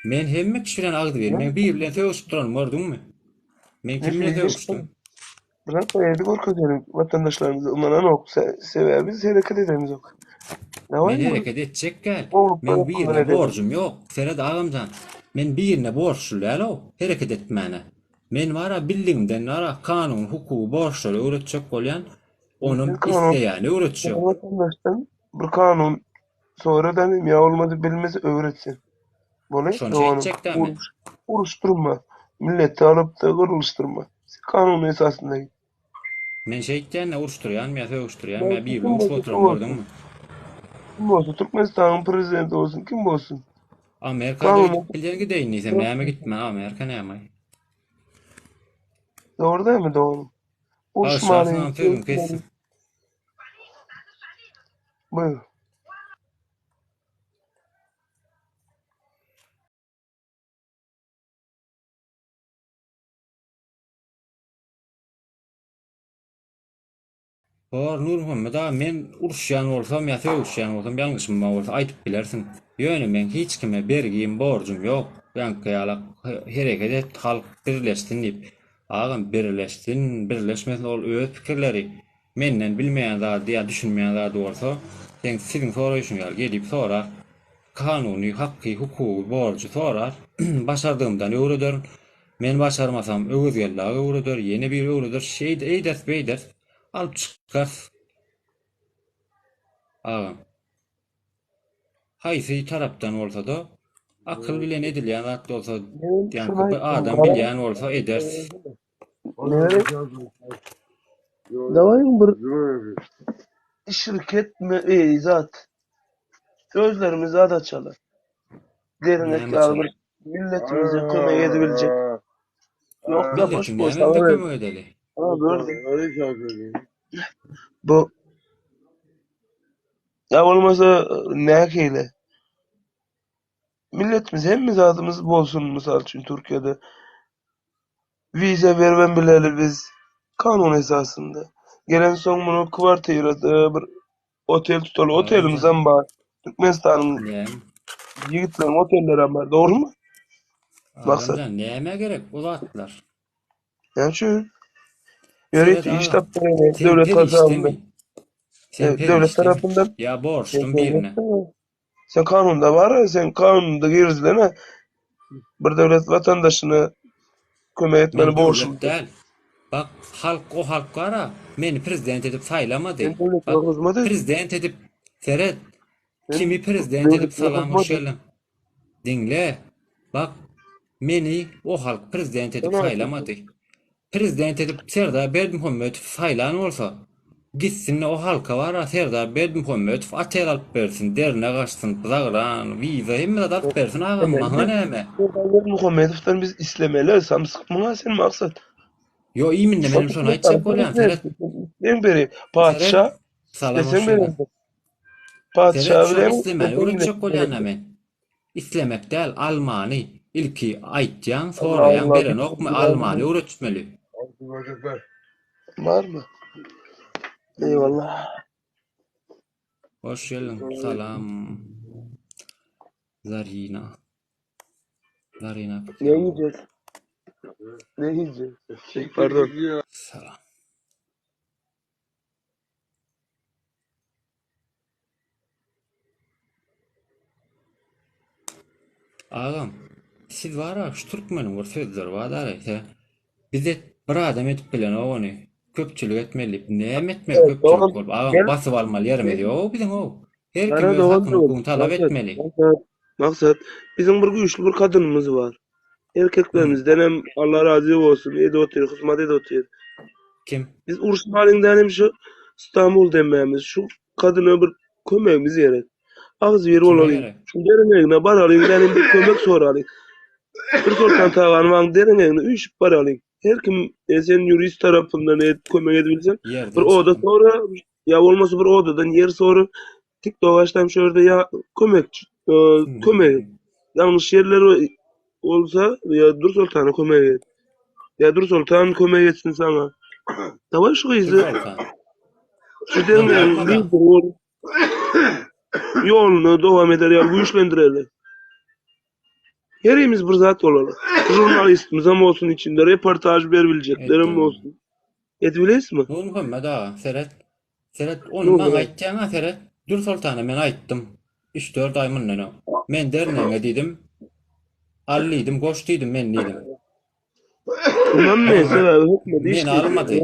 Men hemme kişi bilen agzybir. Men biri bilen sögüşip duranymy gördüňmi? Men kim bilen Netije sögüşdim? Bu zatlary edip görkezelim. Vatandaşlarymyz ynananok. Se- Sebäbi biz hereket edemizok. Men Daway mı? hereket etjek däl. Ogluk Meň tarapyndan birine edelim. borjum ýok. Seret agamjan. Men birine borçly däl-ow hereket etmäne. Men bara bildigimden bara kanuny, hukugy, borçlary öwretjek bolýan. Onam Biz kanun isleýäni öwretjek. vatandaşdan bir kanun soradan ýa bolmasa bilmese öwretsin. Boly Şony doganym. şeýtjek-dä men. Uruş, uruşdyrma. Milleti alyp-da gyrlyşdyrma. Sen kanun esasynda git. Men şeýtýän-de uruşdyrýanmy ýa sögüşdirýänmi ýa Belki biri kim bilen urşup bolsa oturan kim bolsun. gördüňmi? Kim bolsa Türkmenistanyň prezidenti bolsun, kim bolsun. Amerikada Kanun gidip bilýän gideýin diýsem näme gitme Amerika näme? Dogry dälmi doganym? Bagyşlarsyň Uruşmaly, agam sözüňi kesdim. Buyur. Bor Nurmuhammet aga men uruşýan bolsam ýa sögüşýän bolsam ýalňyşym bar bolsa aýdyp bilersiň. Ýöne meň hiç kime bergim borjum ýok. Ýaňky ýalak hereket et halk birleşsin diýip. Agam birleşsin birleşmesin ol öz pikirleri. Menden bilmeýän zady ýa düşünmeýän zady bolsa seň siziň soraýşyň ýaly gelip sorar. Kanuny hakky hukugy borjy sorar. Başardygymdan öwrederin. Men başarmasam Öwezgeldi aga öwreder, ýene biri öwreder, şeýd eýderis beýderis, alyp çykarys. Agam. Haýsy tarapdan bolsa-da, akyl bilen edilýän zat bolsa, Men şuny ýaňky bir aýtdym, adam gara. bilýän bolsa ederis. Nere? Daway bir şirket mi ey zat. Özlerimiz zat açaly. Dernek Näme ýaly açaly? bir milletimize kömek edebiljek. Yok da boş Milletiň boş nämesinde habar kömek edeli? Ha gördüm. Bu ya bolmasa näkeyle. Milletimiz hemme zatymyz bolsun mysal üçin Türkiýede. Wiza beribem bileli biz kanun esasynda. Gelen soň muny kwartirada bir otel tutaly. Otelimizem bar. Türkmenistanyň Näme? ýigitleriň otellerem bar. Dogrumy? Maksat. Adamjan näme gerek o zatlar? Näme üçin? Ýörite Seret iş agam. tapyp bereli Sen döwlet hasabynda. perişdemi? Sen Döwlet perişdemi? tarapyndan. Ýa borçlumy birine? Sen kanunda bar, sen kanunda girizilene bir döwlet watandaşyna kömek etmeli Men borçly. döwlet däl. Bak, halk o halk bar-a, meni prezident edip saýlamady. Sen döwlete Bak, hyzmat et. prezident edip, seret, Sen kimi prezident edip döwlete salam hoş hyzmat et. geldiň. Diňle, bak, meni o halk prezident edip Sen saýlamady. Prezident edip Serdar Berdimuhamedowy saýlan bolsa, gitsin-de o halka bar-a Serdar Berdimuhamedow otel alyp bersin, dernek açsyn, zagran, wiza hemme zat alyp bersin agam, maňa näme? Serdar Berdimuhamedowdan biz islemeli, samsykmyň-a sen Maksat? Ýo iminde menem şony aýtjak bolýan, seret. Isleseň beri, patyşa, Seret, salam isleseň hoş beri. geldiň. Patyşa Seret, şony bilen islemäni öwretjek bolýan-a men. Islemek däl, almany. Ilki aýtýaň, soraýaň, Allah, berenokmy, almany öwretmeli. Barmy? Eyvallah. Hoş geldiň. Salam. Zarina. Zarina. Ne yiyeceğiz? Ne yiyeceğiz? Şey, pardon. Salam. Agam, siz bar-a şu türkmeniň bir sözleri bar daraýsa, biz et bir adam edip bilenok ony. Köpçülik etmeli diýip. Näme etmeli Evet, köpçülik dogan. bolup? Agam Gel. basyp almaly ýerimiz ýok biziň-ow. Her kim Gara öz dogan hakyny dogan. hukugyny talap Maksat, etmeli. maksat, maksat. Biziň bir güýçli bir kadynymyz bar. Erkeklerimizden hem Allah razy bolsun, edip otyr, hyzmat edip otyr. Kim? Biz uruşmalyň dänem şu Stambul demmämiz. Şu kadyna bir kömegimiz gerek. Agzybir Kime bolalyň. gerek? Şu derňegine baralyň dänem bir kömek soralyň. Bir Soltan Taganwaň derňegine üýşüp baralyň. Her kim e, sen ýurist tarapyndan et, kömek edibilseň bir Ýerden oda çykdym. sora ýa bolmasa bir odadan ýer sora. TikTok açsam şu ýerde ýa kömekçi e, kömek et. Ýalňyş ýerler bolsa ýa Dur Soltana kömek et. Ýa Dur Soltan kömek etsin saňa. Daway şu Dur gyzy Soltan. şu derňegiň lideri bolup ýoluny dowam eder ýaly güýçlendireli. Herimiz bir zat bolaly. Žurnalistimizem bolsun içinde, reportaž beribiljeklerem bolsun. Edibilesmi? Nurmuhammet aga, seret. Seret, ony maňa aýtýaň-a, seret. Dür Soltana men aýtdym. Üç-dört aý mundan öň. Men dernegiňe diýdim. Al diýdim, goş diýdim men diýdim. Ynanmy, sebäbi hökümeti Meni işledi. almady.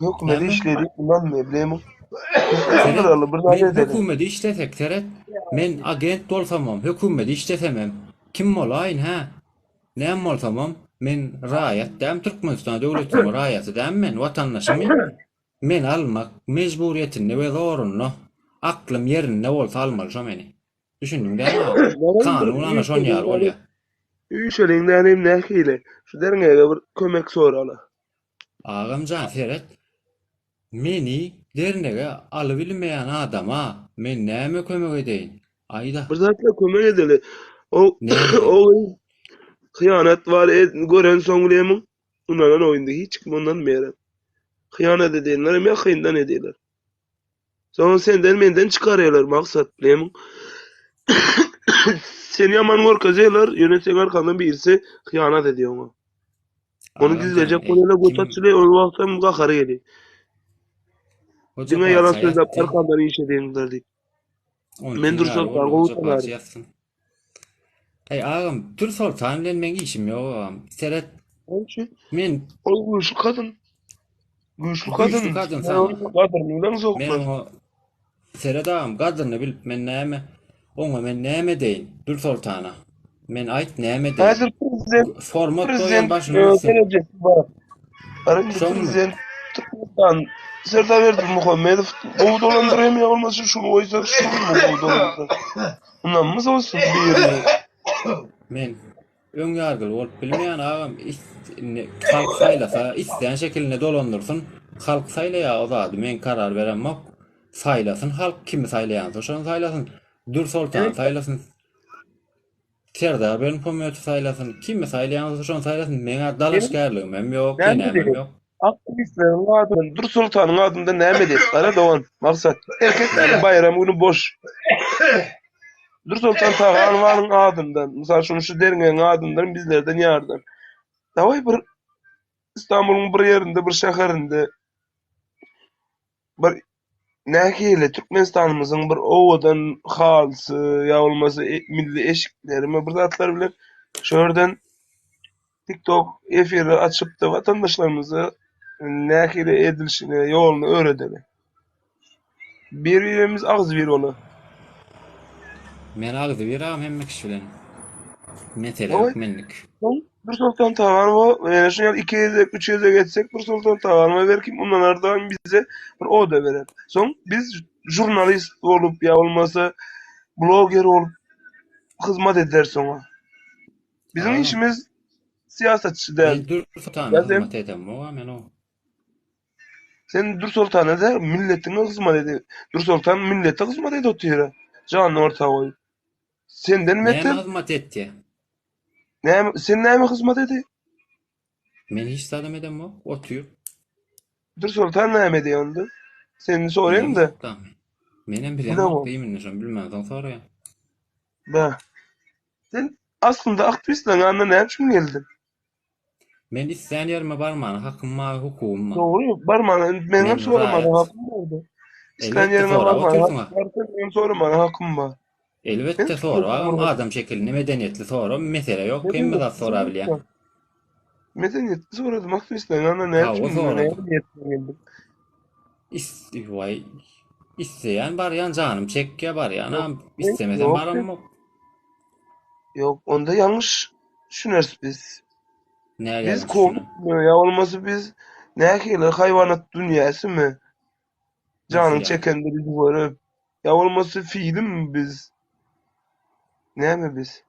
Hökümeti Näme? işledi, ynanmy, bilemi. Seret, Ynandyraly, bir zat men edeli. hökümeti işlesek, seret, men agent bolsamam, hökümeti işlesemem, kim bolaýyn, hä? Näme bolsamam, men raýat däl, Türkmenistan döwletiniň raýaty däl men, watandaşymy? Meni almak mejburyýetinde we zorunda, aklym ýerinde bolsa almaly şo meni. Düşündiň dämi aga? Kanun ana şon ýaly bolýa. Üýşeliň dänim nähili? Şu derňege bir kömek soraly. Agamjan seret, meni dernege alybilmeýän adama men näme kömek edeýin? Aýda. Bir zatla kömek edeli. O Näme? o gyz hyýanat bar görensoň bilemiň ynanan oýunda hiç kim ynanmaýar. Hyýanat edenler hem ýakyndan edýärler. Soň senden menden çykarýarlar maksat bilemiň. Seni ýaman görkezýärler, ýöne seň arkaňdan birisi hyýanat edýär oňa. Ony gizlejek bolýarlar, göt açylýar, ol wagtam gahary gelýär. Diňe ýalan sözläp arkamdan iş edýäňizler diýip. Men Dürsoltan gowy tanaryn. Eý agam, Dürsoltan bilen meň işim ýok agam. Seret. Näme üçin? Men Ol güýçli kadyn. Güýçli kadyn. Güýçli kadyn Sen onuň gadryny bileňzok. Men oňa Seret agam, gadryny bilip men näme oňa men näme edeýin Dürsoltana? Men aýt näme edeýin? Häzir prezident Format goýan prezident başyny e, ursun. derejesi bar. Gara indi Şoňmy? prezident Türkmenistan Serdar Berdimuhamedow gowy dolandyrýarmy ýa bolmasa şuny goýsak şuny gowy dolandyrar. Ynamymyz bolsun birine. Men öň ýargyly bolup bilmeýän agam is- indi halk saýlasa islän şekilinde dolandyrsyn. Halk saýlaýar o zady men karar beremok. Saýlasyn halk kimi saýlaýansa şony saýlasyn. Dürsoltany saýlasyn. Serdar Berdimuhamedowy saýlasyn. Kimi saýlaýan bolsa şony saýlasyn. Meň-ä dalaşgärligim hem ýok, Näme denemem diýip? ýok. Aktiwistleriň adyndan, Dürsoltanyň adyndan näme diýip? Gara dogan, maksat. Erkekler baýram güni boş. Dürsoltan Taganowanyň adyndan, mysal üçin şu derňegiň adyndan bizlerden ýardam. Daway bir Istanbulyň bir ýerinde, bir şäherinde bir nähili Türkmenistanymyzyň bir owadan halysy ýa bolmasa milli eşiklerimi bir zatlar bilen şu ýerden TikTok efiri açypda watandaşlarymyza nähili edilişini ýoluny öwredeli. Bir-birimiz agzybir bola. Men agzybir agam hemme kişi bilen. Mesele ýok menlik. Nursoltan Taganowa ýene şuny ýaly iki gezek, üç gezek etsek Nursoltan Taganowa belki mundan artygam bize bir oda berer. Soň biz žurnalist bolup ýa bolmasa bloger bolup hyzmat ederis oňa. Biziň işimiz syýasatçy däl. Men Dürsoltana hyzmat edemok-a men o. Sen Dürsoltana däl, milletiňe hyzmat ede. Dürsoltan millete hyzmat edip otyr-a, janyny orta goýup. Senden beter. Näme hyzmat etýä? Näme, sen näme hyzmat edi? Men hiç zadam edemok, otyr. Dürsoltan näme edýä onda? Seni soraýyn-da. Menem bilemok diýim indi şony bilmänsoň soraýan. Bä. Sen aslynda aktiwistleriň ýanyna näme üçin geldiň? Men islän ýerime barmana hakym bar, hukugym bar. Dogry, barmana, meň hem Men soramana raýat. hakym bardy. Islän Elbetde ýeriňe sorap barmana otyrsyň-a. hakym bar, meň soramana hakym bar. Elbetde Sen sora agam, soramak. adam şekilinde medeniýetli sora, mesele ýok, hemme zat sorabilýäň. Medeniýetli soradym, aktiwistleriň ýanyna näme Hawa üçin, näme soradym. niýet bilen geldiň? Is, waý, isleýän barýan, janym çekýä barýan, Ýok, am islemesem ýok. baramok. Ýok, onda ýalňyş düşüneris biz. Näme Biz ýalňyş kowup düşünen? ýa bolmasa biz. Nähili haýwanat dünýäsimi? Nasıl Janyň ýa? çekende bizi görüp, ýa bolmasa filmmi biz? Näme biz?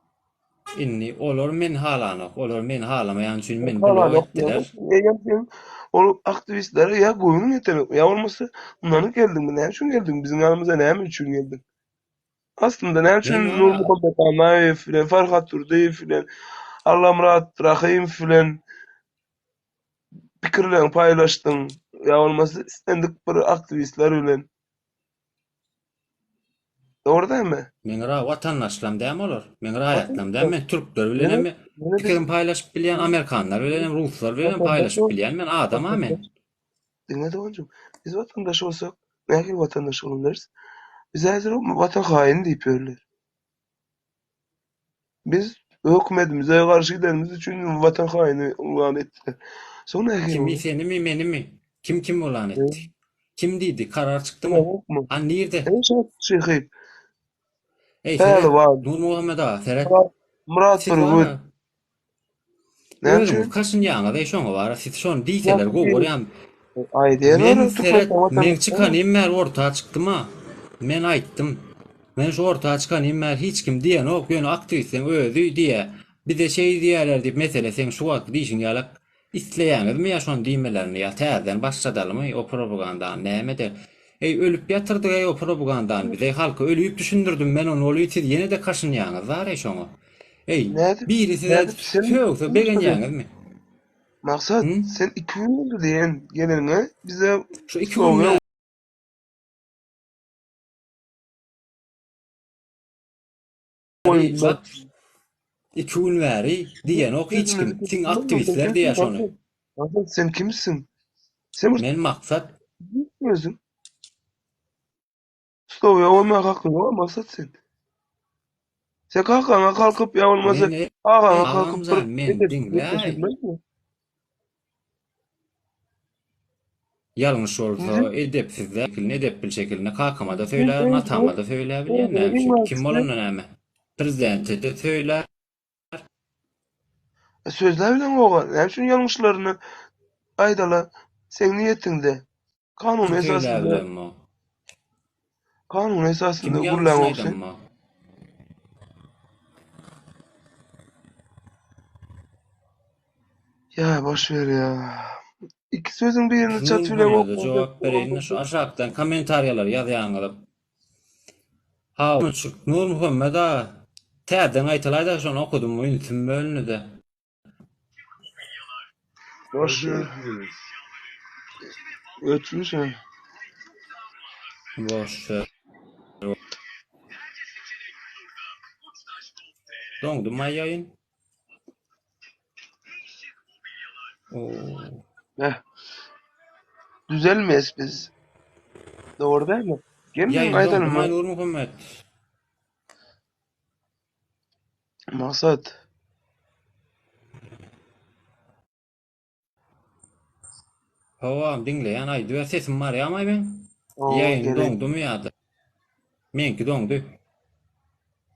Indi olar meni halanok. Olar meni halamaýany üçin meni blok Halanok etdiler. diýýäň. Eýýäm sen ol aktiwistlere ýa göwnüň ýetenokmy, ýa bolmasa ynanyp geldiňmi, näme üçin geldiň, biziň ýanymyza näme üçin geldiň? Aslynda näme üçin Men wara Nurmuhammet Annaýew bilen, Farhat Durdyýew bilen, Allamyrat Rahymow bilen pikirleriňi paýlaşdyň, ýa bolmasa islendik bir aktiwistler bilen? Dogry dälmi? Meň ra watandaşlam dämi olar? Meň raýatlam dämi? Men türkler bilen Ýöne hem ýöne biz pikirimi paýlaşyp bilýän, amerikanlar bilen hem, ruslar bilen hem watandaş paýlaşyp bilýän men adam-a men. watandaş Diňle doganjygym, biz watandaş bolsak, nähili watandaş bolup bileris? Biz häzir watan haýyny diýip ýörler. Biz hökümetimize garşy gidenimiz üçin watan haýyny yglan etdiler. Soň nähili Kimi bolar? senimi menimi? Kim kim yglan etdi? Kim diýdi? Karar çykdymy? Ýokmy? A nirde? Eý şat şyhy, Eý seret, Pälwan, Nurmuhammet aga seret. Myrat, Myrat Siz Bürgüt. bara Näme özüňiz üçin? kaşynýaňyz eý şoňa bara siz şony diýseler gowy bolýam. Aýdýan Men ora seret, Türkmenistan meň watandaşy. çykanym bäri orta çykdyma. Men aýtdym. Men şu orta çykanym bäri hiç kim diýenok, ýöne aktiwistleň özi diýýä. Bize şeý diýýäler diýip mesele seň şu wagtky diýşiň ýalak isleýäňizmi ýa şony diýmelerini ýa täzeden başladalymy o propagandany näme eder. Eý ölüp ýatyrdyk eý o propagandany biz eý halka ölüp düşündirdim men ony ol siz ýene-de kaşynýaňyz zar eý şoňa. Eý Nädip, biri size nädip sen sögse begenýäňizmi? Maksat, Hı? sen iki gün boldy diýen geleniňe bize Şu iki gün slogan bäri bak iki gün bäri diýenok hiç kim. Siň aktiwistler diýýär şony. Maksat sen kimsiň? Sen bir Men maksat özüň. Slowiýa bolmaga hakyň ýok Maksat sen. Sen kakaňa kalkyp ýa bolmasa men agaňa kalkyp bir agamjan men diňläý. gepleşilmezmi? Ýalňyş bolsa Indi edepsizler şekilinde edep bil şekilinde kakamada sen söýlärin özüňe atamada söýläbilýän özüňe näme iň üçin kim başda bolanda näme prezidente de söýlär Sözlä bilen oga näme üçin ýalňyşlaryny aýdala seň niýetiňde kanun kim esasynda söýläbilemok kanun esasynda kimiň gürläňok ýalňyşyny sen. aýdamok Ýa boş ber ýa. Iki sözüň birini çat Nur bilen Muhammede okmasak jogap bereýin şu aşakdan kommentariýalary ýazýaňyz. Hawa Nur Muhammed aga täzeden gaýtalaýda şony okadym ünsüm bölündi-de. Boş ver. Ötmüş ha. Boş ver. Doňdumy ýaýyn? Oo. Heh. Düzelmeýäs biz. Dogry dälmi? Gelin Ýaýyn aýdalymy? doňdumy Nurmuhammet? Maksat. Hawa, diňleýän aýdyber sesim barýamaý meň? Oo, Ýaýyn gerek. doňdumy ýa-da? Meňki doňdy.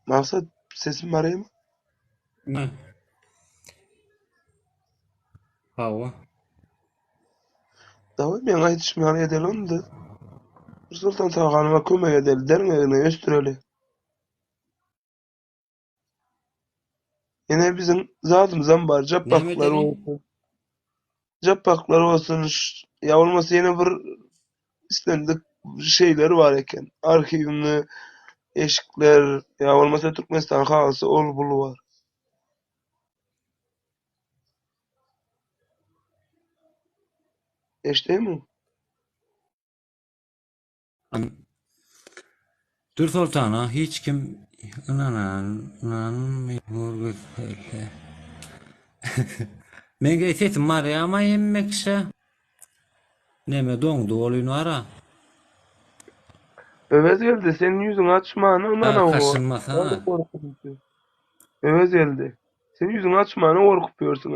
Maksat sesim barýamy? Hä. Hawa. Daway meň aýdyşym ýaly edeli onda. Nursoltan Taganowa kömek edeli, derňegini ösdüreli. Ýene biziň zadymyzam bar, Näme japbaklar edeli? bolsun. Japbaklar bolsun, ýa bolmasa ýene bir islendik şeyler bar eken. Arhiwni eşikler, ýa bolmasa Türkmenistan halysy ol bul bar. Eşdeými? Dürsoltana hiç kim ynanan ynanmıyor gösterse. Meň sesim barýamy hemme kişä? Neme doňdy bolyn bara. Öwez geldi, sen ýüzüňi açmana Ha, ynanaw. kaşynmasana. Öwez geldi. Sen ýüzüňi açmana gorkup ýörsüň.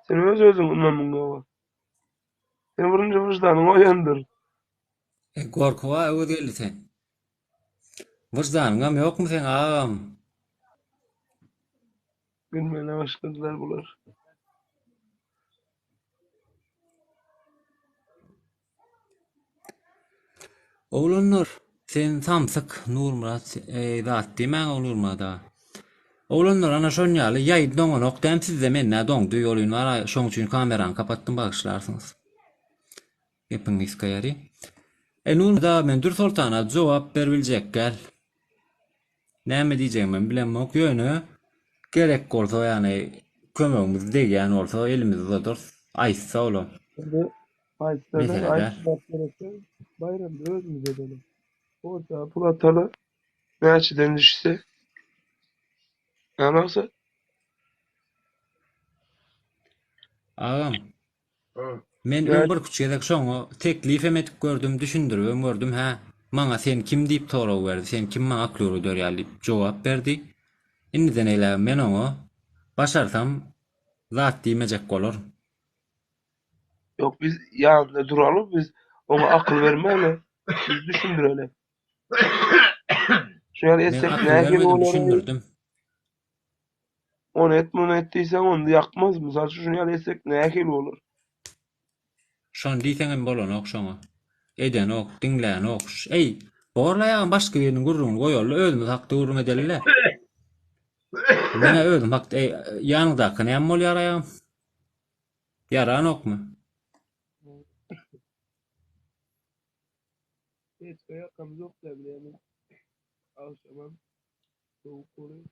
Sen öz özüň ynamyň ýok. Sen birinji wyždanyňy oýandyr. E, gorkuwa Öwez geldi sen. Wyždanyňam ýokmy seň agam? Gülmene başladylar bular. Oglanlar, sen samsyk Nurmyrat eý zat diýmäň o Nurmyrada. Oglanlar ana şon ýaly ýaý doňanok däm sizde mende doňdy ýolyn bar şoň üçin kamerany kapatdym bagyşlarsyňyz. Gepiň gysga ýeri. E Nurmyrada men Dürsoltana jogap beribiljek gel. Näme diýjegimem bilemok ýöne gerek bolsa ýagny kömegimiz degýän bolsa elimizi uzadarys aýtsa olam. Indi aýtsa-da Mesele däl. aýtmak gerekse Baýramda özümiz edeli. Orta pul ataly näçeden düşse. Näme maksat? Agam Men öň birküç gezek şoňa teklip hem edip gördüm, düşündiribem gördüm, hä, maňa sen kim diýip sorag berdi, sen kim maňa akyl öwreder ýaly diýip jogap berdi. Indiden eýlägem men oňa başarsam zat diýmejek bolaryn. Ýok biz ýanynda duraly biz oňa akyl bermäli biz düşündireli. Şu ýaly Men etsek akyl nähili bermedim, bolar? düşündirdim. Ony et, muny et diýseň onda ýakmaz. Mysal üçin şuny ýaly etsek nähili bolar? Şony diýseňem bolanok şoňa. Edenok, diňlänok. Eý, borla ýagam başga biriniň gürrüňini goýaly, özümiz hakda gürrüň edeli-le. Men-ä özüm hakda, eý, ýanyňdaky näme bolýar aýagam? Ýaranokmy? Peçka ýakamzok-da bilýäňmi? Agşamam sowuk bolýar.